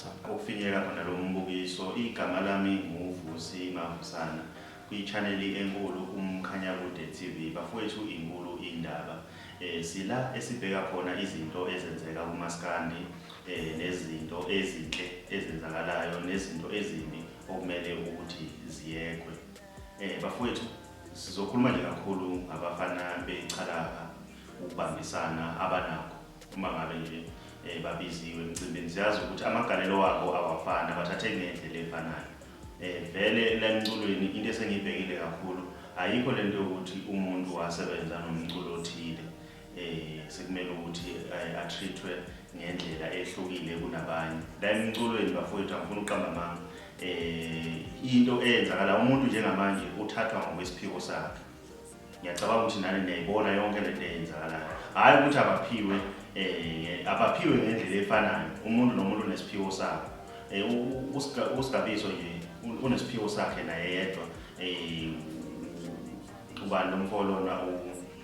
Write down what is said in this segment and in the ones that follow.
Ukufinyelela khona lo mbukiso, igama lami nguVusi Mavusana kwi-channel enkulu uMkhanyakude TV. Bafowethu, inkulu indaba. Sila esibheka khona izinto ezenzeka kumaskandi, nezinto ezinhle ezenzakalayo nezinto ezimbi okumele ukuthi ziyekwe. Bafowethu, sizokhuluma nje kakhulu ngabafana beChalaha, ukubambisana abanakho uma ngabe nje babiziwe emcimbini. Siyazi ukuthi amagalelo wabo awafani, abathathe ngendlela efanayo. Vele la emculweni into esengiyibhekile kakhulu, ayikho lento yokuthi umuntu wasebenza nomculo othile sekumele ukuthi atreatwe ngendlela ehlukile kunabanye. La emculweni, bafowethu, angifuni ukuqamba amanga, into eyenzakala, umuntu njengamanje uthathwa ngokwesiphiwo sakhe. Ngiyacabanga ukuthi nani niyayibona yonke lento eyenzakalayo. Hhayi ukuthi abaphiwe ngendlela efanayo. Umuntu nomuntu unesiphiwo sakhe. USigabiso nje unesiphiwo sakhe naye yedwa. Ubani lo mfo lona,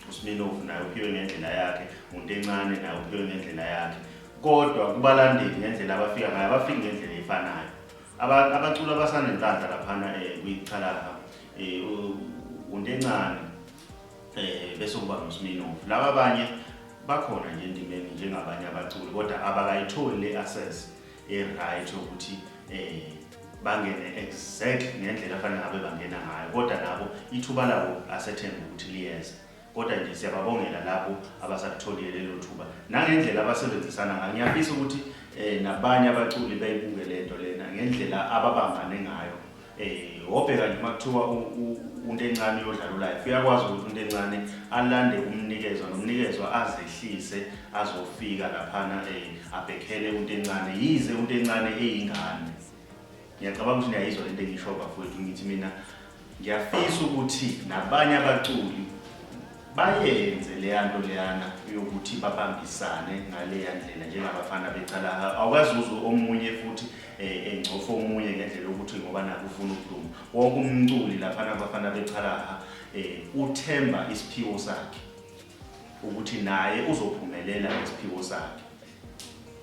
uSminofu, naye uphiwe ngendlela yakhe. Untencane naye uphiwe ngendlela yakhe. Kodwa kubalandeli, ngendlela abafika ngayo, abafiki ngendlela efanayo. Abaculi abasanenhlanhla laphana kwiChalaha, uNtencane, bese kuba noSminofu. Laba abanye bakhona nje endimeni njengabanye abaculi, kodwa abakayitholi le access e-right yokuthi bangene exactly ngendlela afanele ngabe bangena ngayo. Kodwa nabo ithuba labo asethemba ukuthi liyeza. Kodwa nje siyababongela labo abasakutholile lelo thuba nangendlela abasebenzisana ngayo. Ngiyafisa ukuthi nabanye abaculi beyibuke lento lena ngendlela ababambane ngayo. Wobheka nje uma kuthiwa uNtencane uyodlala ulive, uyakwazi ukuthi uNtencane alande umnikezwa nomnikezwa azehlise azofika laphana, abhekhele uNtencane, yize uNtencane eyingane. Ngiyacabanga ukuthi niyayizwa lento engisho, bafowethu. Ngithi mina ngiyafisa ukuthi nabanye abaculi bayenze leya nto leyana yokuthi babambisane ngaleya ndlela njengabafana beChalaha. Awukazi uzwe omunye futhi engcofa omunye ngendlela yokuthi ngoba nakho ufuna ukuduma. Wonke umculi laphana abafana beChalaha uthemba isiphiwo sakhe ukuthi naye uzophumelela ngesiphiwo sakhe.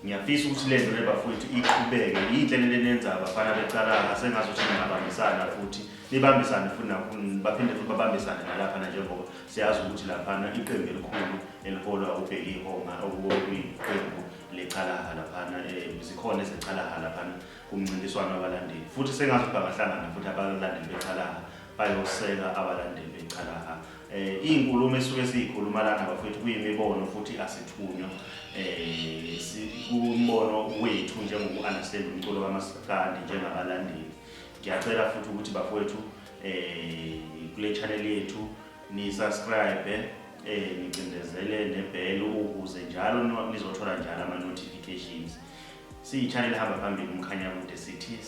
Ngiyafisa ukuthi le nto le, bafowethu, iqhubeke. Yinhle lento enenza, abafana beChalaha. Sengazuthi ningabambisana futhi nibambisane futhi, baphinde futhi babambisane nalaphana, njengoba siyazi ukuthi laphana iqembu elikhulu eliholwa uBheki Ihonga, okuyiqembu leChalaha laphana, zikhona ezeChalaha laphana kumncintiswano wabalandeli. Futhi sengazi ukuthi bangahlangana futhi abalandeli beChalaha bayoseka abalandeli beChalaha. Iy'nkulumo esuke siyikhuluma lana, bafowethu, kuyimibono futhi asithunywa. Kumbono wethu njengoku-understand umculo kamaskandi njengabalandeli. Ngiyacela futhi ukuthi, bafowethu, kule channel yethu ni-subscribe, nicindezele nebell ukuze njalo nizothola njalo ama-notifications. Siyi-channel ehamba phambili uMkhanyakude, sithi.